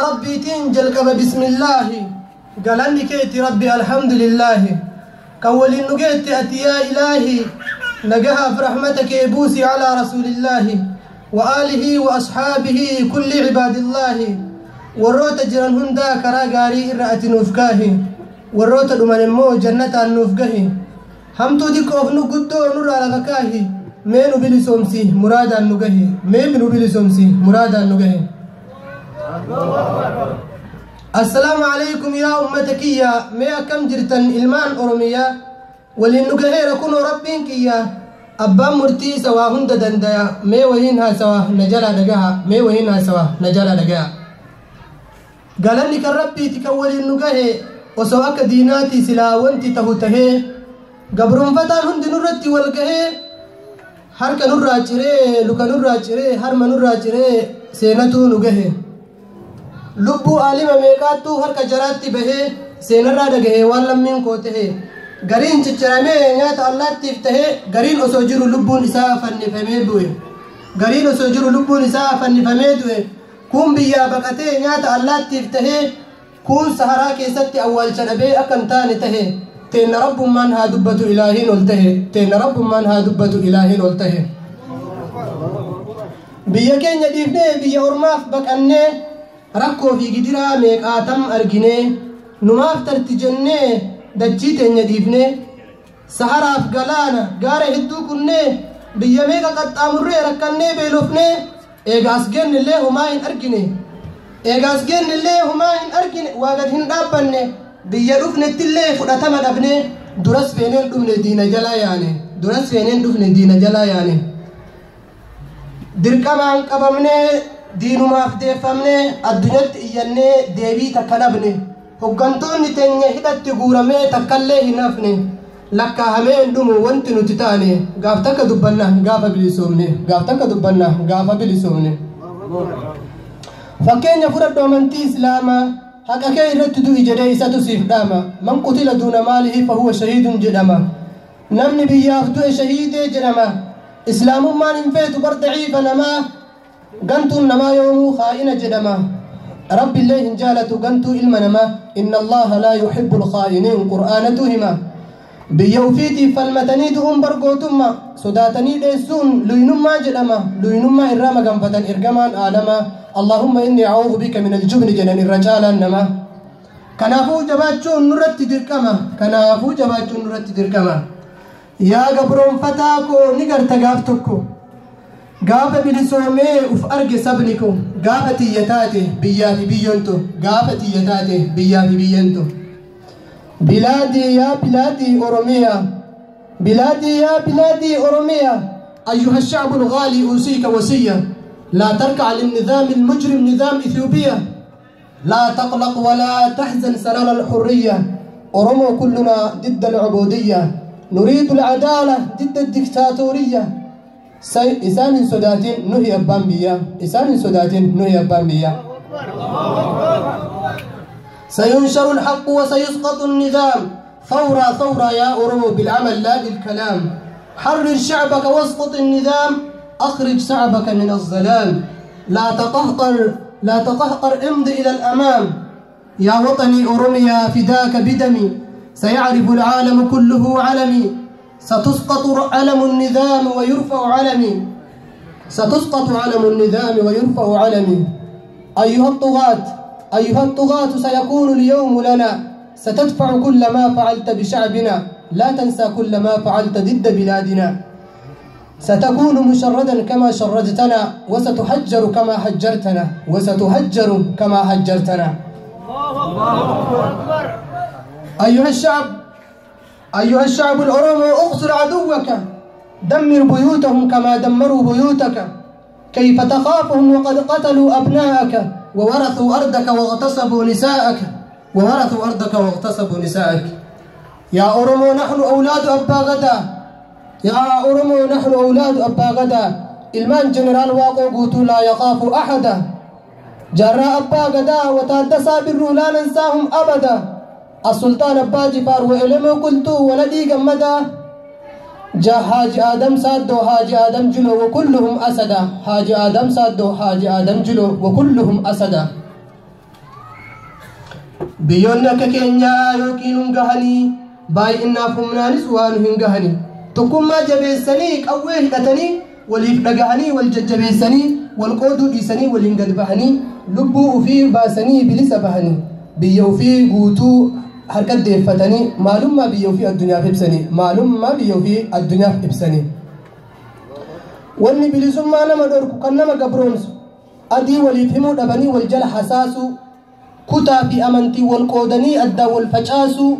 Rabbiitiin jalqaba bismillaahi galanni keeti rabbi alhamdulillaahi kan waliin nu geette ati yaa ilaahi nagahaaf rahmata kee buusi calaa rasuulillaahi wa aalihi wa asxaabihi kulli cibaadillaahi warroota jiran hundaa karaa gaarii irra ati nuuf kaahi warroota dhuman immoo jannataan nuuf gahi hamtuu xiqqoof nu guddoo nurraa lafa kaahi mee nu bilisoomsi muraadaan nu gahi mee nu bilisoomsi muraadaan nu gahi. Assalaamu alaikum yaa ummata kiyya, mee akkam jirtan ilmaan Oromiyaa? Waliin nu gaheera kunoo rabbiin kiyya, abbaan murtii isa waa hunda dandaya. Mee wahiin haasawa na jalaa dhagaha, mee wahiin haasawa na jalaa dhagaha. Galanni kan rabbiiti kan waliin nu gahe, osoo akka diinaati silaa wanti tahu tahee gabroonfataan hundi nurratti wal gahee harka nurraa ciree, luka nurraa ciree, harma nurraa ciree seenatuu nu gahe. Lubbuu aalima meeqaattuu harka jaraatti bahee seenarraa dhagahee waan lammiin koo tahe. Gariin cicciramee nyaata allaattiif tahee, gariin osoo jiru lubbuun isaa fannifamee du'e, gariin osoo jiru lubbuun isaa fannifamee du'e. Kuun biyyaa baqatee nyaata allaattiif tahee, kuun saharaa keessatti awwaalcha dhabee akka hin taane tahe. Teenna rabbummaan haa dubbatu ilaahiin ol tahe, teenna rabbummaan haa dubbatu ilaahiin ol tahe. Biyya keenya dhiifnee biyya ormaaf baqannee rakkoo fi gidiraa meeqaatam arginee, numaaf tarti jennee dachii teenya dhiifnee saharaaf galaana gaara hedduu kunnee biyya meeqa qaxxaamurree rakkannee beelofnee eegaas gennillee homaa hin argine, eegaas gennillee homaa hin argine. Waa gad hin dhaabbanne, biyya dhufnettillee fudhatama dhabne. Duras feeneen dhufne diina jalaa yaane, duras feeneen dhufne diina jalaa yaane. Dirqamaan qabamnee diinumaaf deeffamnee addunyatti iyyannee deebii takka dhabne. Hoggantoonni teenya hidhatti guuramee takkallee hin hafne. Lakkaahamee hin dhumu wanti nuti taane. Gaaf takka dubbanna gaafa bilisoomne, gaaf takka dubbanna gaafa bilisoomne. Fakkeenya fudhadhu amantii islaamaa, haqa kee irratti du'i jedhee isatu siif dhaama. Man qutila duuna maalihi fahuwa shahiidun jedhama, namni biyyaaf du'e shahiidee jedhama. Islaamummaan hin feetu bar daciifa namaa, gantuun namaa yoomuu khaa'ina jedhama. Rabbiillee hin jaalatu gantuu ilma namaa, inna allaha laa yuhibbu alkhaa'iniin qur'aanatu hima. Biyya ufiitiif falmatanii du'uun bargootummaa, sodaatanii dheessuun luynummaa jedhama. Luynummaa irraa maganfatan ergamaan aalamaa, allahumma inni a'uudhu bika min aljubni jedhan irra caalaan namaa. Kanaafuu jabaachuun nurratti dirqama, kanaafuu jabaachuun nurratti dirqama. Yaa gabroonfataa koo ni garta gaaf tokko gaafa bilisoomee uf arge sabni koo, gaafa tiyya taate biyyaa fi biyyonto, gaafa tiyya taate biyyaa fi biyyonto. Bilaadii yaa bilaadii Oromiyaa, bilaadii yaa bilaadii Oromiyaa, أيها الشعب الغالي أوصيك وصية، لا تركع للنظام المجرم نظام إثيوبيا، لا تقلق ولا تحزن سنرى الحرية. أورومو كلنا ضد العبودية، نريد العدالة ضد الدكتاتورية. إسان سوداتين نهي أبان بيا، إسان سوداتين نهي أبان بيا. سينشر الحق وسيسقط النظام. ثورة ثورة يا أورومو بالعمل لا بالكلام. حرر شعبك واسقط النظام، أخرج شعبك من الظلام. لا تقهقر لا تقهقر، امضي إلى الأمام. يا وطني أوروميا فداك بدمي، سيعرف العالم كله علمي. ستسقط علم النظام ويرفع علمي، ستسقط علم النظام ويرفع علمي. أيها الطغاة، أيها الطغاة سيكون اليوم لنا، ستدفع كل ما فعلت بشعبنا، لا تنسى كل ما فعلت ضد بلادنا. ستكون مشردا كما شردتنا، وستحجر كما حجرتنا، وستهجر كما هجرتنا. أيها الشعب، أيها الشعب الأورومي اغسل عدوك، دمر بيوتهم كما دمروا بيوتك. كيف تخافهم وقد قتلوا أبناءك وورثوا أرضك واغتصبوا نساءك، وورثوا أرضك واغتصبوا نساءك. يا أورومو نحن أولاد أبا غدا، يا أورومو نحن أولاد أبا غدا. إلمان جنرال واقو قوتو لا يخاف أحدا. جراء أبا غدا وتادسا برو لا ننساهم أبدا. السلطان أبا جفار وإلمو قلتو ولدي جمدا. جا حاج آدم سادو حاج آدم جلو وكلهم أسدا، حاج آدم سادو حاج آدم جلو وكلهم أسدا. Biyyoonni akka keenyaa yookiin hin gahanii baay'inaaf humnaanis waan hin gahanii tokkummaa jabeessanii qawwee hidhatanii waliif dhagahanii wal jajjabeessanii wal qooduu dhiisanii waliin gad bahanii lubbuu ufii baasanii bilisa bahanii biyya ufii guutuu harka deeffatanii maalummaa biyya ufii addunyaaf ibsanii maalummaa biyya ufii addunyaaf ibsanii. Wanni bilisummaa nama dhorku kan nama gabroomsu adii waliif himuu dhabanii wal jala hasaasuu kutaa fi amantii wal qoodanii addaan wal facaasuu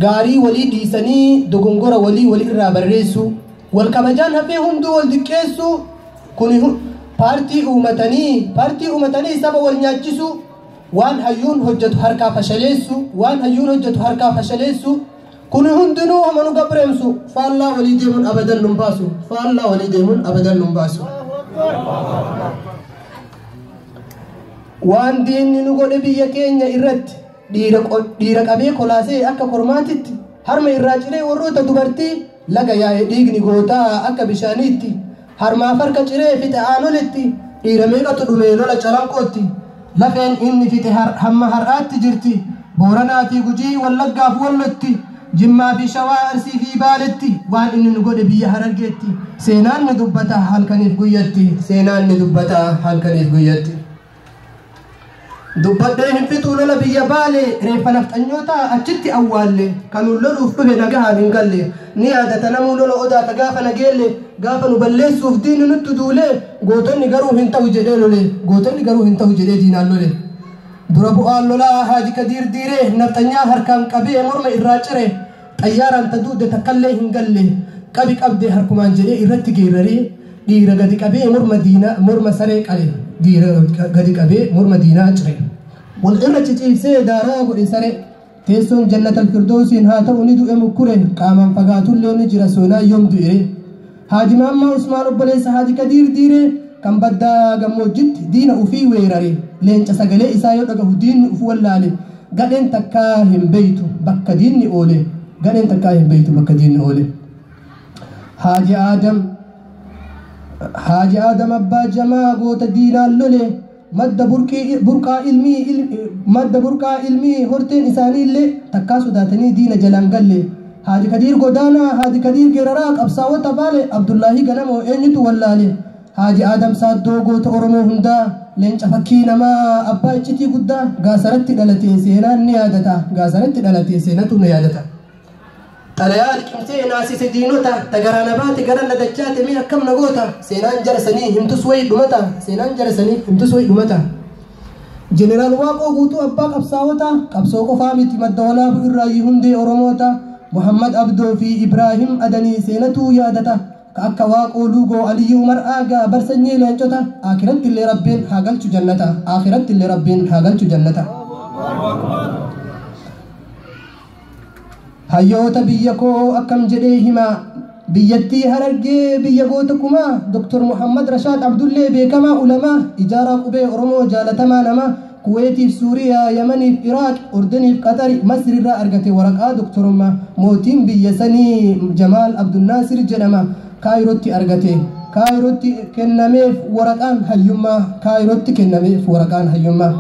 gaarii walii dhiisanii dogongora walii wal irraa barreessuu wal kabajaan hafee hunduu wal diqqeessuu kun paartii uumatanii saba wal nyaachisuu waan hayyuun hojjetu harkaa fashaleessu waan hayyuun hojjetu harkaa fashaleessu kun hundinuu homa nu gabreemsu faallaa walii deemuun abadan nun baasu faallaa walii deemuun abadan nun baasu. Waan diinni nu godhe biyya keenya irratti dhiira qabee kolaasee akka kormaatitti harma irraa ciree warroota dubartii laga yaa'e dhiigni gootaa akka bishaaniitti harmaaf harka ciree fixe aanolitti dhiira meeqatu dhume lola calanqootti lafeen inni fixe hamma har'aatti jirti Booranaa fi Gujii Wallaggaaf Wallotti Jimmaa fi Shawaa Arsii fi Baaletti waan inni nu godhe biyya Harargeetti seenaan ni dubbata halkaniif guyyatti seenaan ni dubbata halkaniif guyyatti. Dubbadhee hin fixuu lola biyya Baale reeffa nafxanyoota achitti awwaalle kanuun loluuf dhufe nagahaan hin galle ni yaadata namuu lola odaata gaafa nageelle gaafa nu balleessuuf diinni nutti duule gootonni garuu hin ta'u jedhee lole gootonni garuu hin ta'u jedhee diinaan lole. Dura bu'aan lolaa Haaji Kadiir Diiree nafxanyaa harkaan qabee morma irraa cire xayyaaraan taduudde takkallee hin galle qabi qabdee harkumaan jedhee irratti geeraree dhiira gadi qabee morma diinaa morma saree qale dhiira gadi qabee morma diinaa cire. Wal irra ciciibsee daaraa godhe saree teessoon jannatal firdoosiin haa ta'u ni du'e mukkure qaamaan fagaatullee ni jira soonaa yoom du'e. Haaji Maammaa Usmaan obboleessa Haaji Kadiir Diiree kan baddaa gammoojjitti diina ufii weerare leenca sagalee isaa yoo dhagahu diinni uf wallaale gadheen takkaa hin beeytu bakka diinni oole gadheen takkaa hin beeytu bakka diinni oole. Haaji Aadam abbaa jamaa goota diinaan lole madda burqaa ilmii horteen isaanii illee takkaa sodaatanii diina jalaan galle. Haaji Kadiir Godaanaa Haaji Kadiir Geeraraa qabsaa'ota Baale Abdullaahii Ganamoo eenyutu wallaale. Haaji Aadam Saaddoo goota Oromoo hundaa leenca fakkii namaa abbaa iccitii guddaa gaasaratti dhalatee seenaan ni yaadata gaasaratti dhalatee seenatu ni yaadata. Xalayaa liqimsee naasise diinota tagaraana baate gara na dachaate mee akkam na goota seenaan jara sanii himtus wayi dhumata seenaan jara sanii himtus wayi dhumata. Jeneraal Waaqoo guutuu abbaa qabsaa'ota qabsoo qofaa miti madda walaabuu irraayyuu hundee Oromoota Muhammad Abdoo fi Ibraahim Adanii seenatuu yaadata. Akka Waaqoo Luugoo Aliyyi Umar Aagaa barsanyii leencota akhiratti illee rabbiin haa galchu jannata akhiratti illee rabbiin haa galchu jannata. Hayyoota biyya koo akkam jedhee himaa biyyattii Harargee biyya goota kumaa Dr. Muhammad Rashaad Abdullee beekamaa ulamaa ijaaraa qubee Oromoo jaalatamaa namaa Kuweetiif Suuriyaa Yamaniif Iraaq Ordoniif Qaxari Masri irraa argate waraqaa doktorummaa mootiin biyya sanii Jamaal Abdunnaasir jedhama Kaayirootti argate Kaayirootti kennameef waraqaan hayyummaa Kaayirootti kennameef waraqaan hayyummaa.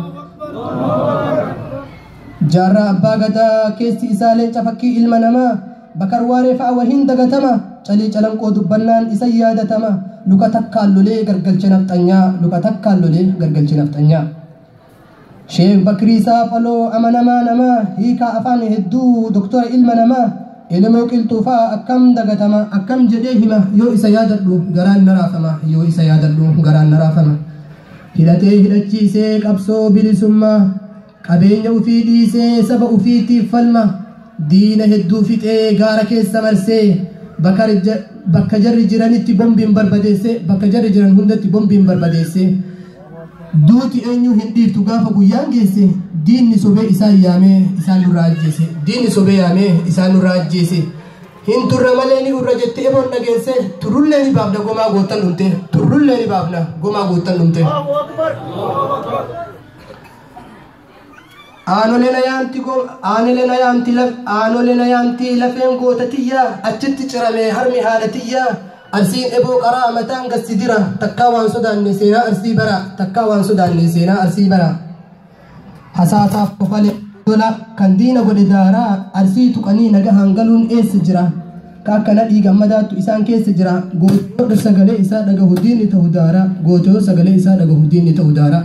Jaarraa abbaa gadaa keessi isaa leenca fakkii ilma namaa Bakar Waaree fa'a wahiin dagatama calii calanqoo dubbannaan isa yaadatama luka takkaan lolee gargalche nafxanyaa luka takkaan lolee gargalche nafxanyaa. Sheek Bakrii Saafaloo amanamaa namaa hiikaa afaan hedduu doktora ilma namaa Elemoo Qilxuufaa akkam dagatama akkam jedhee hima yoo isa yaadadhu garaan na raafama yoo isa yaadadhu garaan na raafama. Hidhatee hidhachiisee qabsoo bilisummaa qabeenya ufii dhiisee saba ufiitiif falma diina hedduu fixee gaara keessa marsee bakka jarri jiranitti bombiin barbadeesse bakka jarri jiran hundatti bombiin barbadeesse. Duuti eenyu hin dhiiftu gaafa guyyaan geesse diinni sobee isaan yaamee isaan nurraa ajjeese diinni sobee yaamee isaan nurraa ajjeese hin turre malee ni urra jettee eboon dhageesse turrullee ni baafna gomaa goottan dhumte turrullee ni baafna gomaa goottan dhumte. Aanolee na yaamti lafeen goota tiyyaa achitti cirame harmi haadha tiyyaa Arsiin eboo qaraa mataan gassi dira takkaa waan sodaanne seenaa arsii bara takkaa waan sodaanne seenaa arsii bara. Hasaasaaf kofale Lola kan diina godhe daaraa Arsii tuqanii nagahaan galuun eessa jira? Ka akka Nadhii Gammadaattu isaan keessa jira. Gootoo sagalee isaa dhagahu diinni ta'u daaraa. Gootoo sagalee isaa dhagahu diinni ta'u daaraa.